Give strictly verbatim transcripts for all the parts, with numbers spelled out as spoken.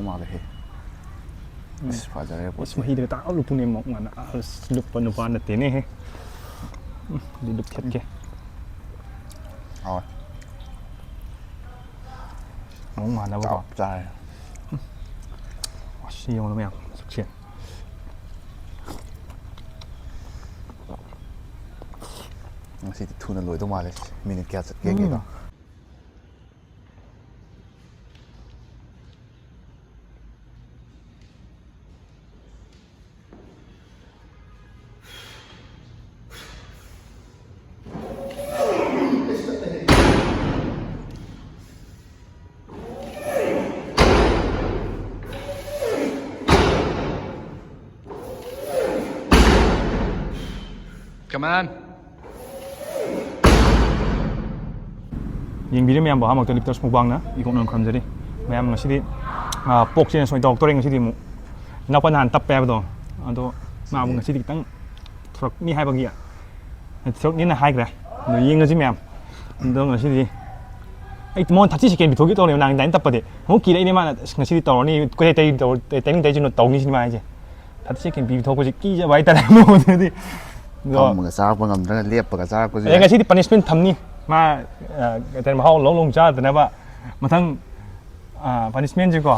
ꯃꯥꯜꯂꯦꯍꯦ꯫ ꯑꯁ, ꯐꯖꯔꯦ ꯄꯣꯠꯁꯦ꯫ ꯑꯁ, ꯃꯍꯤꯗꯒ ꯇꯥꯛ ꯂꯨꯞꯄꯨꯅꯦ, ꯃꯑꯣꯡ ꯃꯥꯟꯅ꯫ ꯑꯁ, ꯂꯨꯞꯄ ꯅꯨꯄꯥ ꯅꯠꯇꯦꯅꯦꯍꯦ꯫ ꯎꯝ, ꯑꯗꯨꯗꯤ ꯂꯨꯞꯊꯠꯀꯦ꯫ ꯍꯥꯎꯋꯦ꯫ ꯃꯑꯣꯡ ꯃꯥꯟꯅꯕꯀꯣ꯫ ꯆꯞ ꯆꯥꯔꯦ꯫ ꯎꯝ꯫ ꯑꯁ, ꯌꯦꯡꯉꯨꯅꯦ ꯃꯌꯥꯝ, ꯃꯁꯛꯁꯦ꯫ ꯉꯁꯤꯗꯤ ꯊꯨꯅ ꯂꯣꯏꯗꯧ ꯃꯥꯜꯂꯦ꯫ ꯃꯤꯅꯤꯠ ꯀꯌꯥ ꯆꯠꯀꯦ ꯌꯦꯡꯒꯦꯀꯣ꯫ ꯎꯝ꯫ Come on. ꯌꯦꯡꯕꯤꯔꯤ ꯃꯌꯥꯝꯕꯨ ꯑꯍꯥꯟꯕꯃꯛꯇ Lifters Mukbang-ꯅ ꯏꯀꯣꯛꯅ ꯈꯨꯔꯨꯝꯖꯔꯤ꯫ ꯃꯌꯥꯝ ꯉꯁꯤꯗꯤ, ꯑꯥ, ꯄꯣꯛꯁꯦꯅ ꯁꯨꯃꯥꯏꯅ ꯇꯧꯔꯛꯇꯣꯔꯦ ꯉꯁꯤꯗꯤ ꯑꯃꯨꯛ꯫ ꯏꯅꯥꯎꯄꯥ ꯅꯍꯥꯟ ꯇꯞꯄꯦ ꯍꯥꯏꯕꯗꯣ, ꯑꯗꯣ ꯃꯥꯕꯨ ꯉꯁꯤꯗꯤ ꯈꯤꯇꯪ ꯊꯣꯔꯛꯅꯤ ꯍꯥꯏꯕꯒꯤ, ꯊꯣꯔꯛꯅꯤꯅ ꯍꯥꯏꯈ꯭ꯔꯦ꯫ ꯑꯗꯣ ꯌꯦꯡꯉꯁꯤ ꯃꯌꯥꯝ꯫ ꯑꯗꯣ ꯉꯁꯤꯗꯤ ꯑꯩ ꯃꯉꯣꯟꯗ thirty second ꯄꯤꯊꯣꯛꯀꯦ ꯇꯧꯔꯦꯕ, ꯅꯍꯥꯟ ꯑꯗꯨꯃꯥꯏꯅ ꯇꯞꯄꯗꯤ꯫ ꯑꯃꯨꯛ ꯀꯤꯔꯛꯏꯅꯦ ꯃꯥꯅ, "ꯑꯁ, ꯉꯁꯤꯗꯤ ꯇꯧꯔꯅꯤ, ꯀꯩ, ꯀꯩ ꯇꯧ-, timing ꯇꯧꯔꯤꯁꯤꯅ" ꯃꯥ ꯍꯥꯏꯁꯦ꯫ Thirty second ꯄꯤꯕ ꯊꯣꯛꯄꯁꯦ ꯀꯤꯖꯕ ꯍꯥꯏꯇꯥꯔꯦ ꯃꯉꯣꯟꯗꯗꯤ꯫ ꯑꯗꯣ ꯐꯝꯃꯒ ꯆꯥꯔꯛꯄ ꯉꯝꯗ꯭ꯔꯒ ꯂꯦꯞꯄꯒ ꯆꯥꯔꯛꯄꯁꯨ ꯑꯦ, ꯌꯥꯏ꯫ ꯉꯁꯤꯗꯤ punishment ꯊꯝꯅꯤ꯫ ꯃꯥ, ꯑ, ꯀꯩ ꯍꯥꯏꯇꯥꯔꯦ, ꯃꯍꯥꯎ ꯂꯧ ꯂꯧ ꯆꯥꯗꯅꯕ ꯃꯊꯪ, ꯑ, punishment-ꯁꯦꯀꯣ꯫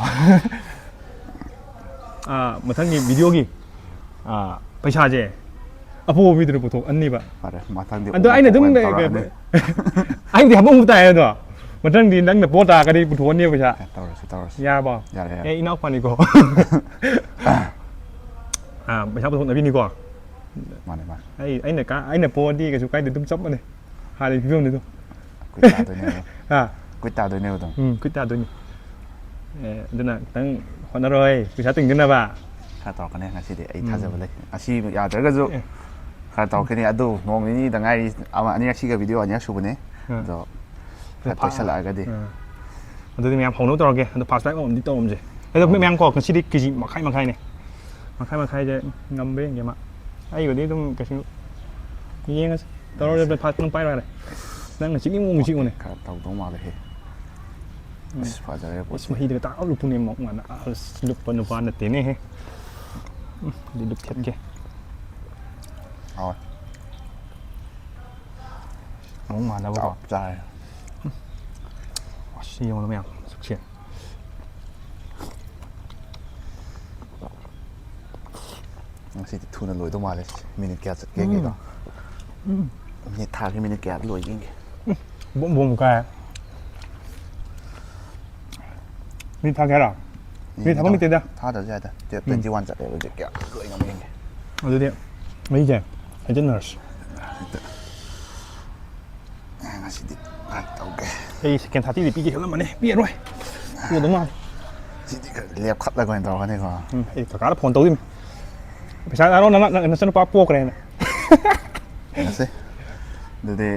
ꯑ, ꯃꯊꯪꯒꯤ video-ꯒꯤ, ꯑ, ꯄꯩꯁꯥꯁꯦ ꯑꯄꯣꯕ ꯃꯤꯗꯨꯅ ꯄꯨꯊꯣꯛꯍꯟꯅꯤꯕ꯫ ꯐꯔꯦ, ꯃꯊꯪꯗꯤ ꯑꯗꯣ ꯑꯩꯅ ꯑꯗꯨꯝ ꯑꯣꯟꯅ ꯇꯧꯔꯛꯑꯅꯤ꯫ ꯑꯩꯕꯨꯗꯤ ꯍꯥꯄꯝꯕ ꯇꯥꯏ ꯑꯗꯣ꯫ ꯃꯊꯪꯗꯤ ꯅꯪꯅ ꯄꯣ ꯇꯥꯔꯒꯗꯤ ꯄꯨꯊꯣꯛꯍꯟꯅꯤ ꯄꯩꯁꯥ꯫ ꯑꯦ, ꯇꯧꯔꯁꯤ, ꯇꯧꯔꯁꯤ꯫ ꯌꯥꯔꯕꯣ? ꯌꯥꯔꯦ, ꯌꯥꯔꯦ꯫ ꯑꯦ, ꯏꯅꯥꯎꯄꯥꯅꯤꯀꯣ꯫ ꯑꯥ, ꯄꯩꯁꯥ ꯄꯨꯊꯣꯛꯅꯕꯤꯅꯤꯀꯣ꯫ ꯃꯥꯅꯦ, ꯃꯥꯅꯦ꯫ ꯑꯩ, ꯑꯩꯅ ꯀꯥ-, ꯑꯩꯅ ꯄꯣꯔꯗꯤ ꯀꯩꯁꯨ ꯀꯥꯏꯗꯦ, ꯑꯗꯨꯝ ꯆꯞ ꯃꯥꯟꯅꯩ꯫ ꯍꯥꯟꯅꯒꯤ ꯐꯤꯕꯝꯅꯤ ꯑꯗꯨꯝ꯫ ꯀꯨꯏ ꯇꯥꯗꯣꯏꯅꯦꯕ꯫ ꯍꯥ? ꯀꯨꯏ ꯇꯥꯗꯣꯏꯅꯦꯕ ꯑꯗꯨꯝ꯫ ꯎꯝ, ꯀꯨꯏ ꯇꯥꯗꯣꯏꯅꯤ꯫ ꯑꯦ, ꯑꯗꯨꯅ ꯈꯤꯇꯪ ꯍꯣꯠꯅꯔꯣꯍꯦ, ꯄꯩꯁꯥ ꯇꯤꯡꯗꯅꯕ꯫ ꯈꯔ ꯇꯧꯔꯛꯀꯅꯤ ꯉꯁꯤꯗꯤ, ꯑꯩ ꯎꯝ꯫ ꯊꯥꯖꯕ ꯂꯩ꯫ ꯉꯁꯤ ꯌꯥꯗ꯭ꯔꯒꯁꯨ ꯑꯦ꯫ ꯈꯔ ꯇꯧꯔꯛꯀꯅꯤ꯫ ꯑꯗꯨ ꯅꯣꯡ ꯅꯤꯅꯤꯗ ꯉꯥꯏꯔꯤ, ꯑꯃ, ꯑꯅꯤꯔꯛ, ꯁꯤꯒ video ꯑꯅꯤꯔꯛ ꯁꯨꯕꯅꯦ꯫ ꯑꯥ꯫ ꯑꯗꯣ ꯈꯔ ꯐꯥ-, ꯇꯣꯏꯁꯜꯂꯛꯑꯒꯗꯤ꯫ ꯑꯥ꯫ ꯑꯗꯨꯗꯤ ꯃꯌꯥꯝ ꯍꯧꯅꯕ ꯇꯧꯔꯒꯦ꯫ ꯑꯗꯣ fast bike ꯑꯃꯗꯤ ꯇꯧꯔꯝꯁꯦ꯫ ꯑꯗꯣ ꯎꯝ꯫ ꯃꯌꯥꯝ ꯀꯣ, ꯉꯁꯤꯗꯤ KG ꯃꯈꯥꯏ ꯃꯈꯥꯏꯅꯦ꯫ ꯃꯈꯥꯏ ꯃꯈꯥꯏꯁꯦ ꯉꯝꯕ꯭ꯔꯥ ꯌꯦꯡꯒꯦ ꯃꯥ꯫ ꯑꯩꯕꯨꯗꯤ ꯑꯗꯨꯝ ꯀꯩꯁꯨ ꯌꯦꯡꯉꯁꯤ꯫ ꯇꯧꯔꯁꯦ, ꯌꯦꯡꯉꯁꯦ꯫ Fast ꯅꯪ ꯄꯥꯏꯔꯣ ꯌꯥꯔꯦ꯫ ꯅꯪꯅ ꯆꯤꯛꯅꯤꯡ ꯃꯑꯣꯡ ꯆꯤꯛꯎꯅꯦ꯫ ꯈꯔ ꯇꯧꯗꯧ ꯃꯥꯜꯂꯦꯍꯦ꯫ ꯑꯁ, ꯐꯖꯔꯦ ꯄꯣꯠꯁꯦ꯫ ꯃꯍꯤꯗꯒ ꯇꯥꯔ ꯂꯨꯞꯄꯅꯦ ꯑꯃꯨꯛ ꯃꯥꯅ꯫ ꯑꯁ, ꯂꯨꯞꯄ ꯅꯨꯄꯥ ꯅꯠꯇꯦꯅꯦꯍꯦ꯫ ꯎꯝ, ꯑꯗꯨꯗꯤ ꯂꯨꯞꯊꯠꯀꯦ꯫ ꯍꯥꯎꯋꯦ꯫ ꯑꯃꯨꯛ ꯃꯥꯟꯅꯕꯀꯣ꯫ ꯆꯞ ꯆꯥꯔꯦ꯫ ꯑꯁ, ꯌꯦꯡꯉꯨꯅꯦ ꯃꯌꯥꯝ, ꯃꯁꯛꯁꯦ꯫ ꯉꯁꯤꯗꯤ ꯊꯨꯅ ꯂꯣꯏꯗꯧ ꯃꯥꯜꯂꯦ꯫ ꯃꯤꯅꯤꯠ ꯀꯌꯥ ꯆꯠꯀꯦ ꯎꯝ꯫ ꯌꯦꯡꯒꯦꯀꯣ꯫ ꯎꯝ꯫ ꯃꯤꯅꯤꯠ ꯊꯥꯒꯤ ꯃꯤꯅꯤꯠ ꯀꯌꯥ ꯂꯣꯏꯒꯦ ꯌꯦꯡꯒꯦ꯫ ꯕꯣꯝ ꯕꯣꯝ ꯀꯥꯏ꯫ ꯃꯤꯅꯤꯠ ꯊꯥꯒꯦ ꯍꯥꯏꯔꯣ? ꯃꯤꯅꯤꯠ ꯊꯥꯕ ꯂꯩꯇꯦꯗ꯫ ꯊꯥꯗ꯭ꯔꯁꯨ ꯌꯥꯏꯗ꯫ ꯎꯝ꯫ Twenty one ꯆꯠꯂꯦꯕ ꯍꯧꯖꯤꯛ꯫ ꯀꯌꯥ ꯂꯣꯏ ꯉꯝꯃꯤ ꯌꯦꯡꯒꯦ꯫ ꯑꯗꯨꯗꯤ ꯃꯍꯤꯁꯦ ꯍꯩꯖꯤꯟꯅꯔꯁꯤ꯫ ꯉꯁꯤꯗꯤ ꯇꯧꯒꯦ꯫ ꯑꯩ second thirty ꯗꯤ ꯄꯤꯒꯦ ꯈꯜꯂꯝꯕꯅꯦ, ꯄꯤꯔꯔꯣꯏ꯫ ꯄꯤꯒꯗꯧ ꯃꯥꯜꯂꯦ꯫ ꯁꯤꯗꯤ ꯈꯔ ꯂꯦꯞꯈꯠꯂꯒ ꯑꯣꯏꯅ ꯇꯧꯔꯒꯅꯤꯀꯣ꯫ ꯎꯝ, ꯑꯩ ꯀꯀꯥꯗ phone ꯇꯧꯗꯣꯏꯅꯤ꯫ ꯄꯩꯁꯥ ꯊꯥꯔꯛꯑꯣ, ꯅꯪ, ꯅꯪ ꯅꯆꯥꯅꯨꯄꯥ ꯄꯣꯛꯈ꯭ꯔꯦꯅ꯫ ꯌꯦꯡꯉꯁꯤ꯫ ꯑꯗꯨꯗꯤ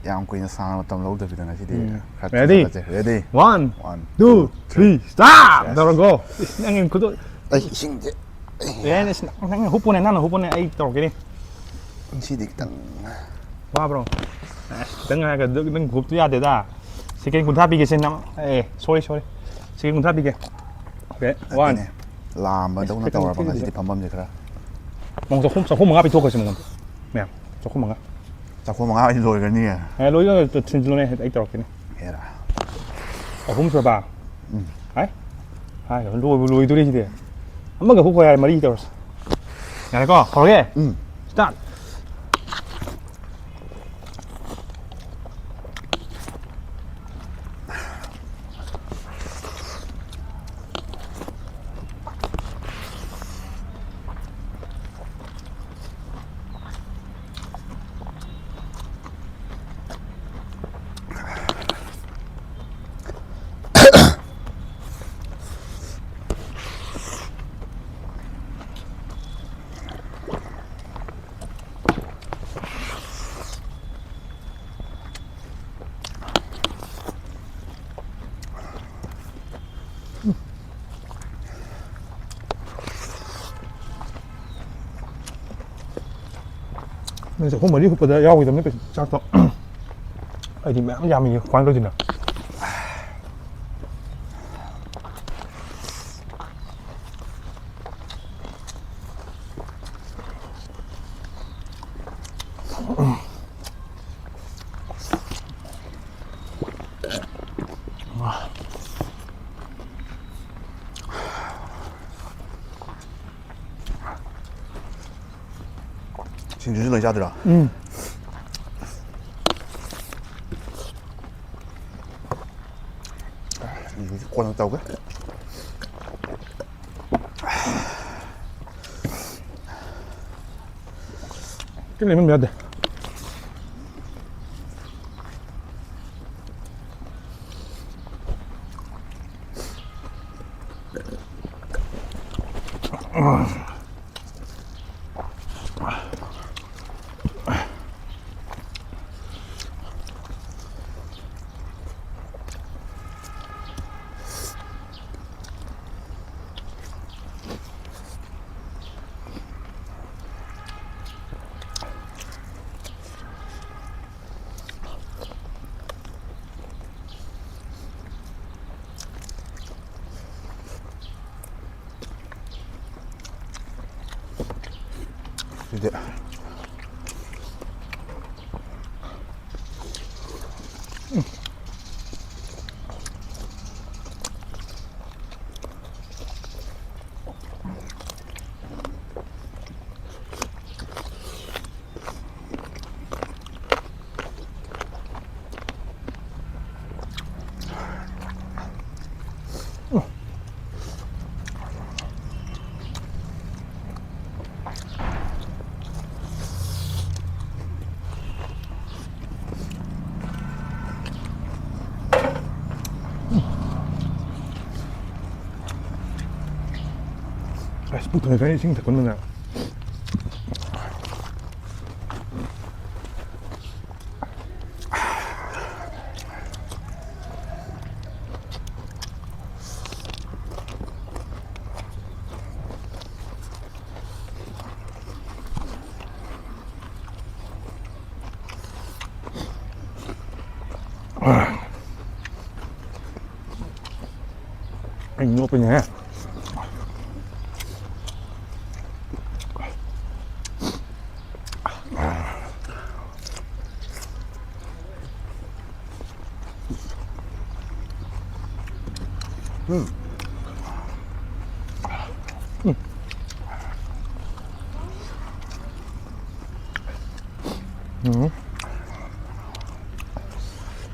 ꯌꯥꯝ ꯀꯨꯏꯅ ꯁꯥꯡꯅ ꯃꯇꯝ ꯂꯧꯗꯕꯤꯗ ꯉꯁꯤꯗꯤ ꯎꯝ꯫ ꯈꯔ Ready? ꯊꯨꯖꯤꯜꯂꯁꯦ꯫ Ready? One, one, two, two, three, three, start! Yes. ꯇꯧꯔꯒꯣ꯫ ꯏꯁ, ꯅꯪꯒꯤ ꯈꯨꯗꯣ-, ꯑꯩ ꯏꯁꯤꯡꯁꯦ꯫ ꯑꯦ, ꯅꯪ, ꯅꯪ ꯍꯨꯞꯄꯨꯅꯦ, ꯅꯪꯅ ꯍꯨꯞꯄꯨꯅꯦ, ꯑꯩ ꯇꯧꯔꯛꯀꯦꯅꯦ꯫ ꯉꯁꯤꯗꯤ ꯈꯤꯇꯪ ꯋꯥꯕ꯭ꯔꯣ? ꯑꯦ, ꯈꯤꯇꯪ ꯍꯥꯏꯔꯒ ꯑꯗꯨ ꯅꯪ ꯒ꯭ꯔꯨꯞꯇꯨ ꯌꯥꯗꯦꯗ꯫ Second ꯀꯨꯟꯊ꯭ꯔꯥ ꯄꯤꯒꯦꯁꯦ ꯅꯪ꯫ ꯑꯦ, sorry, sorry꯫ Second ꯀꯨꯟꯊ꯭ꯔꯥ ꯄꯤꯒꯦ꯫ Okay, one, ꯑꯗꯨꯅꯦ꯫ ꯂꯥꯝꯕꯗꯧꯅ second ꯇꯧꯔꯕ ꯉꯁꯤꯗꯤ ꯐꯝꯐꯝꯁꯦ ꯈꯔ꯫ ꯃꯉꯣꯟ ꯆꯍꯨꯝ, ꯆꯍꯨꯝ ꯃꯉꯥ ꯄꯤꯊꯣꯛꯈ꯭ꯔꯁꯤ ꯃꯉꯣꯟꯗ꯫ ꯃꯌꯥꯝ, ꯆꯍꯨꯝ ꯃꯉꯥ꯫ ꯆꯍꯨꯝ ꯃꯉꯥ ꯑꯣꯏꯅ ꯂꯣꯏꯒ꯭ꯔꯅꯤꯌꯦ꯫ ꯑꯦ, ꯂꯣꯏ, ꯂꯣꯏ, ꯊꯤꯟꯖꯤꯜꯂꯣꯅꯦ, ꯑꯩ ꯇꯧꯔꯛꯀꯦꯅꯦ꯫ ꯍꯦꯔꯥ꯫ ꯑꯍꯨꯝ ꯁꯨꯔꯕ? ꯎꯝ꯫ ꯍꯥꯏ? ꯍꯥꯏ, ꯂꯣꯏꯕꯨ ꯂꯣꯏꯗꯣꯔꯦ ꯁꯤꯗꯤ꯫ ꯑꯃꯒ ꯍꯨꯞꯈꯣ ꯌꯥꯔꯦ, ꯃꯔꯤ ꯇꯧꯔꯁꯤ꯫ ꯌꯥꯔꯦꯀꯣ? ꯍꯧꯔꯒꯦ? ꯎꯝ꯫ Start! ꯅꯣꯏ ꯆꯥꯛꯈꯨꯝ ꯃꯔꯤ ꯍꯨꯞꯄꯗ ꯌꯥꯎꯈꯤꯗꯕꯅꯤ ꯀꯩꯁꯨ ꯆꯥꯛꯇꯣ꯫ ꯑꯩꯗꯤ ꯃꯌꯥꯝ ꯌꯥꯝꯃꯤꯌꯦ, ꯀꯃꯥꯏꯅ ꯇꯧꯗꯣꯏꯅꯣ? ꯁꯤꯡꯖꯨꯁꯨ ꯂꯣꯏ ꯆꯥꯗꯣꯏꯔꯣ? ꯎꯝ꯫ ꯁꯤꯡꯖꯨꯁꯤ ꯀꯣꯟꯅ ꯇꯧꯒꯦ꯫ ꯆꯤꯡ ꯂꯩꯃꯟꯕ ꯌꯥꯗꯦ꯫ ꯁꯤꯗꯤ꯫ ꯑꯁ, ꯄꯨꯛ ꯊꯟꯒꯠꯈ꯭ꯔꯦ ꯏꯁꯤꯡ ꯊꯛꯄꯅꯤꯅ꯫ ꯑꯩ ꯅꯣꯛꯄꯩꯅꯦꯍꯦ꯫ ꯎꯝ꯫ ꯎꯝ꯫ ꯎꯝ꯫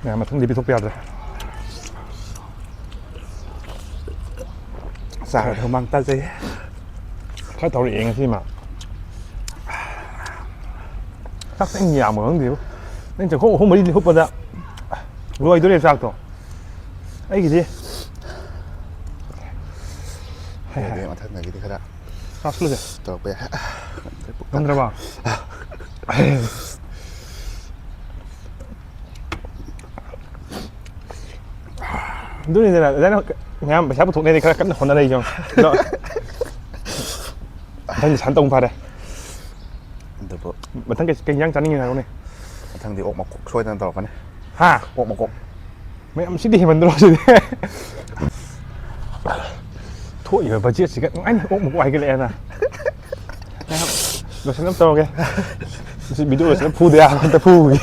ꯃꯌꯥꯝ ꯃꯊꯪꯗꯤ ꯄꯤꯊꯣꯛꯄ ꯌꯥꯗ꯭ꯔꯦ꯫ ꯆꯥꯔꯒ ꯍꯨꯃꯥꯡ ꯇꯥꯖꯩ꯫ ꯈꯔ ꯊꯧꯔꯛꯑꯦ ꯉꯁꯤꯃ꯫ ꯆꯥꯛꯁꯦ ꯑꯩꯅ ꯌꯥꯝꯕ ꯈꯪꯗꯦꯕ꯫ ꯅꯪ ꯆꯥꯛꯈꯣꯝ ꯑꯍꯨꯝ ꯃꯔꯤꯗꯤ ꯍꯨꯞꯄꯗ ꯂꯣꯏꯗꯣꯔꯦ ꯆꯥꯛꯇꯣ꯫ ꯑꯩꯒꯤꯗꯤ ꯑꯗꯨꯗꯤ ꯃꯊꯪꯗꯒꯤꯗꯤ ꯈꯔ ꯆꯥꯁꯤꯜꯂꯁꯦ꯫ ꯇꯧꯔꯛꯄ ꯌꯥꯏ꯫ ꯉꯝꯗ꯭ꯔꯕ? ꯑꯗꯨꯅꯤꯗꯅ ꯑꯗꯨꯃꯥꯏꯅ ꯃꯌꯥꯝ ꯄꯩꯁꯥ ꯄꯨꯊꯣꯛꯅꯩꯗꯤ ꯈꯔ ꯀꯟꯅ ꯍꯣꯠꯅꯔꯛꯏꯁꯦ ꯌꯦꯡꯉꯣ꯫ ꯑꯗꯣ ꯃꯊꯪꯗꯤ ꯁꯥꯟ ꯇꯧ ꯐꯔꯦ꯫ ꯑꯗꯨꯕꯨ ꯃꯊꯪ ꯀꯩ, ꯀꯩ ꯏꯟꯖꯥꯡ ꯆꯥꯅꯤꯡꯉꯤꯅꯣ ꯍꯥꯏꯔꯛꯎꯅꯦ꯫ ꯃꯊꯪꯗꯤ ꯑꯣꯛ ꯃꯀꯣꯛ ꯁꯣꯏꯗꯅ ꯇꯧꯔꯛꯀꯅꯤ꯫ ꯍꯥ? ꯑꯣꯛ ꯃꯀꯣꯛ꯫ ꯃꯌꯥꯝ ꯁꯤꯗꯤ ꯍꯦꯟꯃꯟꯗ꯭ꯔꯣ ꯁꯤꯗꯤ? ꯊꯣꯛꯏꯕ ꯕꯖꯦꯠꯁꯤꯒ ꯅꯨꯡꯉꯥꯏꯅꯤ ꯑꯣꯛ ꯃꯀꯣꯛ ꯍꯥꯏꯒꯠꯂꯛꯑꯦꯅ꯫ ꯃꯌꯥꯝ ꯂꯣꯏꯁꯤꯟꯅꯕ ꯇꯧꯔꯒꯦ꯫ ꯃꯁꯤ ꯚꯤꯗꯤꯑꯣ ꯂꯣꯏꯁꯤꯜꯂꯒ ꯐꯨꯗ ꯌꯥꯔꯣꯏ, ꯑꯝꯇ ꯐꯨꯒꯦ꯫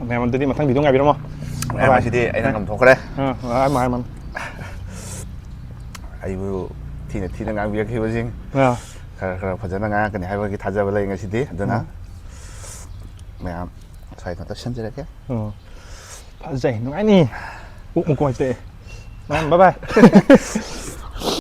ꯃꯌꯥꯝ ꯑꯗꯨꯗꯤ ꯃꯊꯪ ꯚꯤꯗꯤꯑꯣ ꯉꯥꯏꯕꯤꯔꯝꯃꯣ꯫ ꯃꯌꯥꯝ ꯕꯥꯏ ꯕꯥꯏ꯫ ꯑꯁꯤꯗꯤ ꯑꯩꯅ ꯉꯝꯊꯣꯛꯈ꯭ꯔꯦ꯫ ꯑꯥ, ꯑꯥ, ꯑꯥ, ꯑꯥ, ꯑꯥ꯫ ꯑꯩꯕꯨ ꯊꯤꯅ ꯊꯤꯅ ꯉꯥꯡꯕꯤꯔꯛꯈꯤꯕꯁꯤꯡ ꯑꯥ꯫ ꯈꯔ ꯈꯔ ꯐꯖꯅ ꯉꯥꯡꯉꯛꯀꯅꯤ ꯍꯥꯏꯕꯒꯤ ꯊꯥꯖꯕ ꯂꯩ ꯉꯁꯤꯗꯤ꯫ ꯑꯗꯨꯅ ꯎꯝ꯫ ꯃꯌꯥꯝ ꯁ꯭ꯋꯥꯏꯗ ꯑꯝꯇ ꯁꯦꯝꯖꯔꯒꯦ꯫ ꯎꯝ꯫ ꯐꯖꯩ, ꯅꯨꯡꯉꯥꯏꯅꯤ꯫ ꯑꯣꯛ ꯃꯀꯣꯛ ꯍꯥꯏꯁꯦ꯫ ꯃꯌꯥꯝ, bye bye꯫